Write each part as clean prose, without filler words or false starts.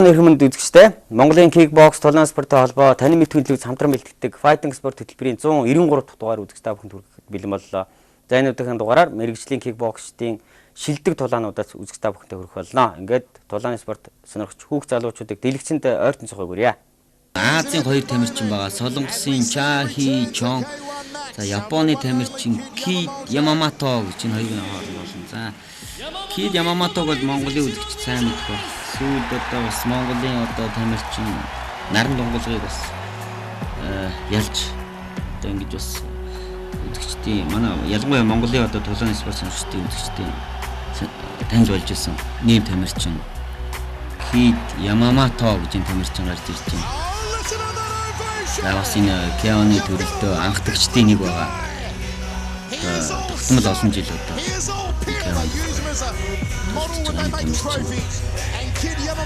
Эрхэм үзэгчдээ Монголын кикбокс тулаан спортын холбоо танин мэд түнлэг хамтран бэлтгэдэг Fighting Sport хөтөлбөрийн 193 дахь дугаар үзэгч та бүхэнд хүрэхэд бэлэн боллоо. За энэ удаагийн дугаараар мэргэжлийн кикбоксчдын шилдэг тулаануудаас үзэгч та бүхэнтэй хүрэх болно. Ингээд тулааны спорт сонирхч хүүхд залуучуудыг дэлгэцэнд ойртон цохыг үрье. Азийн хоёр тамирчин байгаа. Солонгосын Ча Хи Чон, за Японы тамирчин Кид Ямамато гэж энэ хоёрын хооронд болно. За Кид Ямаматог бол Монголын үзэгч сайн мэдэх байх. Сүүлд одоо бас Монголын одоо тамирчин наран дунгалгыг бас ялж одоо ингэж бас үзэгчдийн манай ялангуяа Монголын одоо тулааны спорт сонирхчдын үзэгчдийн танил болж исэн нийм тамирчин Кид Ямамато гэж энэ тамирчин гарч ирж байна. За бас энэ Кеоны төрөлдөө анхдагчдын нэг байгаа. Тогтмол олон жил одоо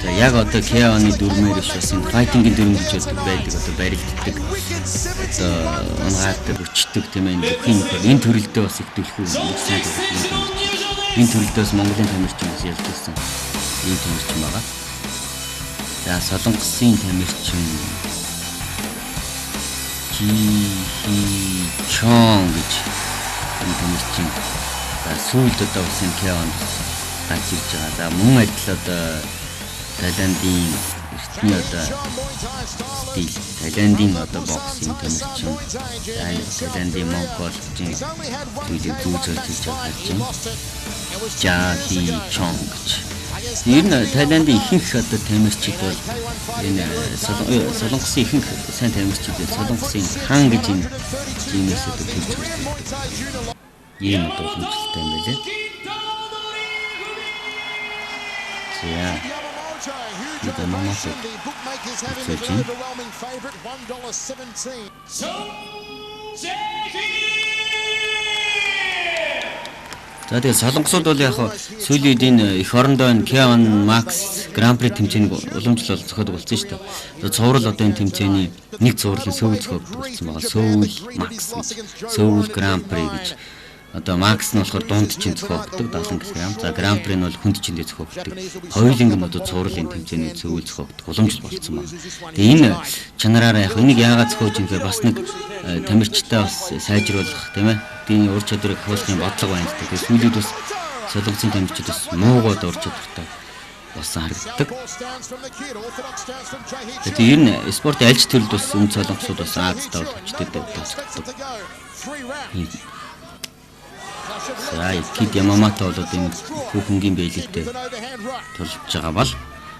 За яг одоо Кеоны дүрмээр биш бас энэ файтингийн дүрм гэж байдаг одоо барилддаг. Одоо унгаадаг, өчтдөг тийм ээ бүхний нөхөр энэ төрөлдөө бас их түлхүү нэг сайн тамирчин. Энэ төрөлдөө бас Монголын тамирчин бас ялж ирсэн ийм тамирчин байгаа. За Солонгосын тамирчин Жи Хи Чон гэж энэ тамирчин за сүүлд одоо бас энэ Кеонд гарч ирж байгаа. За мөн адил одоо Таиландын эртний одоо стил, Таиландын одоо боксын тамирчин, за Таиландын Монгол гэж зүйлийг зүүж хийж байгаа харж байна. Жа Хи Чон гэж. Ер нь Таиландын ихэнх одоо тамирчид бол энэ Солонгосын ихэнх сайн тамирчид бол Солонгосын хан гэж энэ жимээс одоо төрж гарч ирдэг. Ийм одоо уламжлалтай юм байлээ. За. Ямамато үзүүлж байна. За тэгээ Солонгосууд бол яг сүүлийн үед энэ эх орондоо энэ K1 Max Grand Prix тэмцээнийг уламжлал зохиодог болсон шүү дээ. Цуврал одоо энэ тэмцээний нэг цувралын Сөүл зохиогддог болсон байгаа. Сөүл Max гэж, Сөүл Grand Prix гэж. Одоо Max нь болохоор дунд чин зохиогддог 70 кг. За Grand Prix нь бол хүнд чиндээ зохиогддог. Хоёуланг нь одоо цувралын тэмцээний Сөүл зохиогддог уламжлал болсон байна. Тэгээ энэ чанараараа яг энийг яагаад зохиож юм гэхээр бас нэг тамирчтай бас сайжруулах тийм ээ. Эдийн ур чадварыг ахиулахын бодлого байна л да. Тэгээ сүүлүүд бас Солонгосын тамирчид бас муугууд ур чадвартай болсон харагддаг. Тэгээ ер нь спортын аль ч төрөлд бас үн Солонгосууд бас Азтай бол хүчтэй тооцогддог. За Кид Ямамато бол одоо энэ хүүхэнгийн бэлэгтэй тулж байгаа бол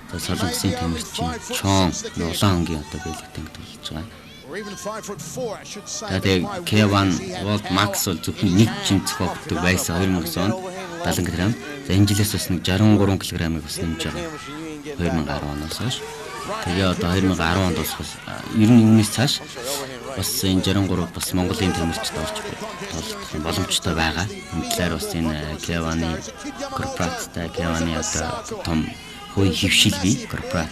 за Солонгосын тамирчин Чон улаан өнгийн одоо бэлэгтэй тулж байгаа. За тэгээ K1 World Max бол зөвхөн нэг чин зохиогддог байсан 2009 онд 70 кг. За энэ жилээс бас нэг 63 кг-ыг бас нэмж байгаа. 2010 оноос хойш. Тэгээ одоо 2010 онд бас ер нь үүнээс цааш бас энэ 63 бас Монголын тамирчид орж тоглох боломжтой байгаа. Энэ талаар бас энэ K1-ы корпорацтай K1-ы одоо том хувийн хөвшил бий корпорац.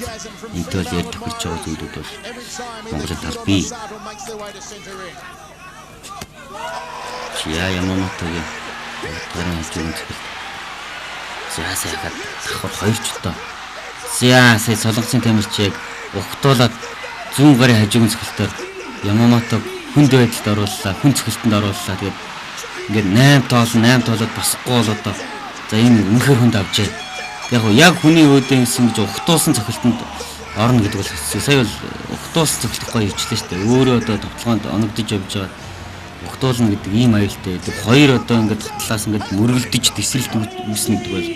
Энтэй бол ярь тохирч байгаа зүйлүүд бол Монголын тал бий. Чия Ямаматогийн гарын хажуугийн цохилт. За сайхан давхар хоёр ч удаа. За сая Солонгосын тамирчийг ухтуулаад зүүн гарын хажуугийн цохилтоор Ямамато хүнд байдалд орууллаа, хүн цохилтонд орууллаа. Тэгээд ингээд 8 тоол 8 тоолоод босхгүй бол одоо за энэ үнэхээр хүнд авчээ. Яг яг хүний өөдөө юмсан гэж ухтуулсан цохилтонд орно гэдэг бол хэцүү. Сая бол ухтуулсан цохилт гоё хичлээ шүү дээ. Өөрөө одоо товтлогоонд оногдож явж байгаа ухтуулна гэдэг ийм аюултай байдаг. Хоёр одоо ингээд талаас ингээд мөргөлдөж тесрэлт үүснэ гэдэг бол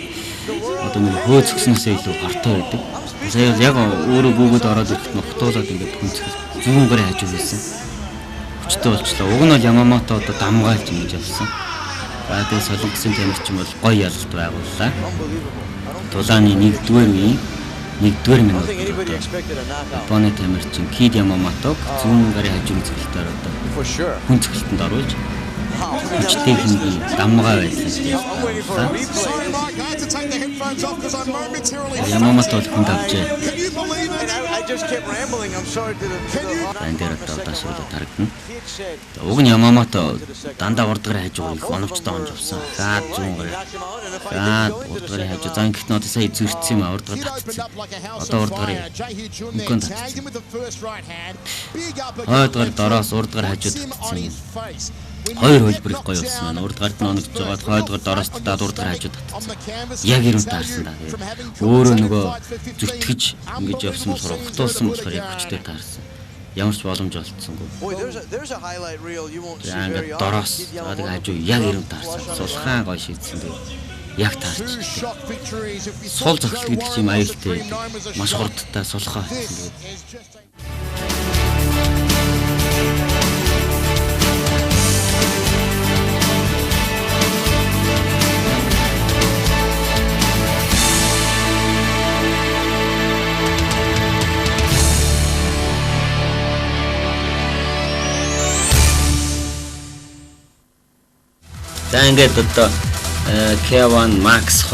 одоо нэг хөө зөкснөөсөө илүү хортой байдаг. Сая бол яг өөрөө бүүгөд ороод ирэхэд нь ухтуулаад ингээд хүн цохилт зүүн гарын хажуу хийсэн. Хүчтэй болчлоо. Уг нь бол Ямамато одоо дамгаалж ингэж явсан. За тэгээ Солонгосын тамирчин бол гоё ялалт байгууллаа. Тулааны 1-р үеийн 1-р минутад Японы тамирчин Кид Ямаматог зүүн гарын хажуугийн цохилтоор одоо хүн цохилтонд оруулж хүчтэй хингийн дамгаа байлаа. Ямамато бол хүнд авчээ. За, энэ дээр одоо доош тарагдана. Уг нь Ямамото дандаа урд гарын хажуугаар их оновчтой онж авсан. Хаад зүүн гарын. Хаад урд гарын хажуу. За, ингэхдээ одоо сая зөрчсөн юм а, урд гар татцсан. Одоо урд гарын хөнгөн татцсан. Хойд гар дороос урд гар хажуу татцсан юм. Хоёр хөлбөр их гоё болсон байна. Урд гарт нь оногдож байгаад, хойд гар дороос татаад, урд гар хажуу татцсан. Яг ирүүн таарсан да. Тэгээд өөрөө нөгөө зүтгэж ингэж явсан болохоор, ухтуулсан болохоор яг хүчтэй таарсан. Ямар ч боломж олдсонгүй. За, ингээд дороос, за, тэг хажуу яг ирүүн таарсан. Сулхаан гоё шийдсэн, тэгээд яг таарч. Сул зогсолт гэдэг чинь аюултай. Маш хурдтай сулхаа хийсэн. Тэгээд За, ингээд одоо K1 Max.